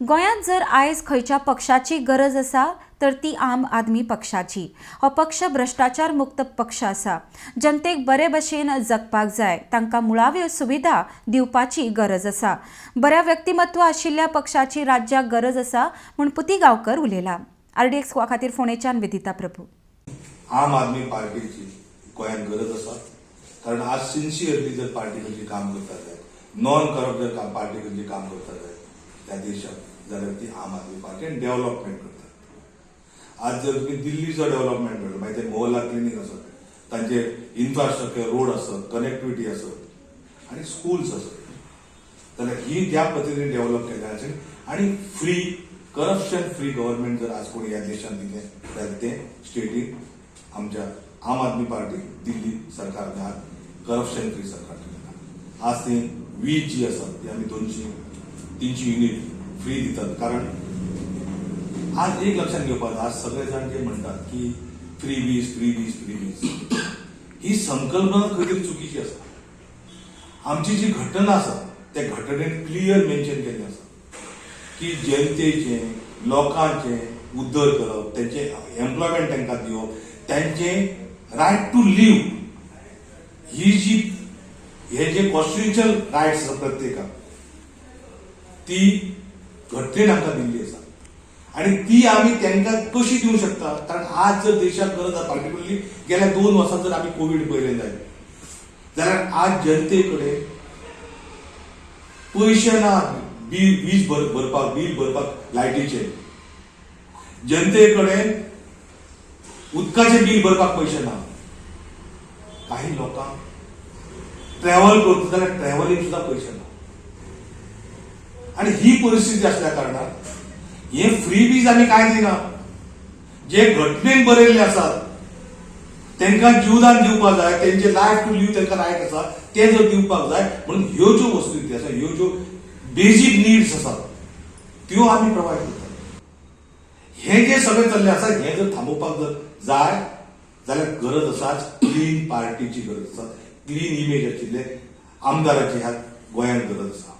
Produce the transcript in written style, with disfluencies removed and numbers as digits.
गोंयांत जर आयज खंयच्या पक्षाची गरज आसा तर ती आम आदमी पक्षाची. हो पक्ष भ्रश्टाचार मुक्त पक्ष आसा. जनतेक बरे भशेन जगपाक जाय, तांकां मुळाव्यो सुविधा दिवपाची गरज आसा. बऱ्या व्यक्तिमत्व आशिल्ल्या पक्षाची राज्याक गरज आसा म्हूण पुती गांवकर उलयला. आरडीएक्स गोवा खातीर फोंडेच्यान विदिता प्रभू. आम आदमी पार्टीची गोंयांत गरज आसा, कारण आज सिन्सियरली जर पार्टी खंयची काम करता जायत, नॉन करप्ट जर पार्टी खंयची काम करता जायत त्या देशात, जाल्यार ती आम आदमी पार्टी. आनी डेव्हलपमेंट करतात. आज जर तुमी दिल्लीचो डेव्हलपमेंट पळयलो, मागीर ते मोहल्ला क्लिनीक आसत, तांचे इन्फ्रास्ट्रक्चर, रोड आसत, कनेक्टिविटी आसत आनी स्कूल्स आसत, जाल्यार ही ज्या पद्दतीन डेव्हलप केल्लें आसा आनी फ्री, करप्शन फ्री गव्हर्नमेंट जर आज कोणी ह्या देशांत दिलें जाल्यार तें स्टेटीन आमच्या आम आदमी पार्टी. दिल्ली सरकार आज करप्शन फ्री सरकार दिलें. आज ती वीज जी आसा ती आमी 200-300 युनिट फ्री दितात. कारण आज एक लक्षात घेवपाक जाय, आज सगळे जाण जे म्हणटात की फ्री वीज, फ्री वीज, फ्री वीज, ही संकल्पना खंय तरी चुकीची आसा. आमची जी घटना आसा त्या घटनेत क्लियर मेन्शन केल्लें आसा की जनतेचे, लोकांचे उद्धार करप, त्यांचे एम्प्लॉयमेंट तांकां दिवप, त्यांचे रायट टू लिव्ह, ही जी हे जे कॉन्स्टिट्युशनल रायट्स आसा प्रत्येकाक, ती घटनेन आमकां दिल्ली आसा आणि ती आमी तांकां कशी दिवंक शकता? कारण आज जर देशाक गरज आसा, पार्टिक्युलरली गेल्या 2 वर्सां जर आमी कोवीड पळयलें जायत जाल्यार आज जनते कडेन पयशे ना बिल, वीज भरपाक, बील भरपाक लायटीचे. जनते कडेन उदकाचे बील भरपाक पयशे ना. काही लोकांक ट्रॅव्हल करता जाल्यार ट्रॅव्हलिंग सुद्दां पयशे ना. आणि ही परिस्थिती असल्या कारणान हे फ्री बीज आमी काय दिना. जे घटनेन बरयल्ले आसात, तांकां जीवदान दिवपाक जाय, तेंचे लायफ टू लिव्ह तांकां रायट आसा, ते जर दिवपाक जाय म्हणून ह्यो ज्यो वस्तू आसा, ह्यो ज्यो बेजीक निड्स आसात, त्यो आमी प्रोवायड करतात. हे जे सगळें चल्लें आसा, हें जर थांबोवपाक जर जाय जाल्यार गरज आसा, क्लीन पार्टीची गरज आसा, क्लीन इमेज आशिल्ले आमदाराची ह्या गोंयांत गरज आसा.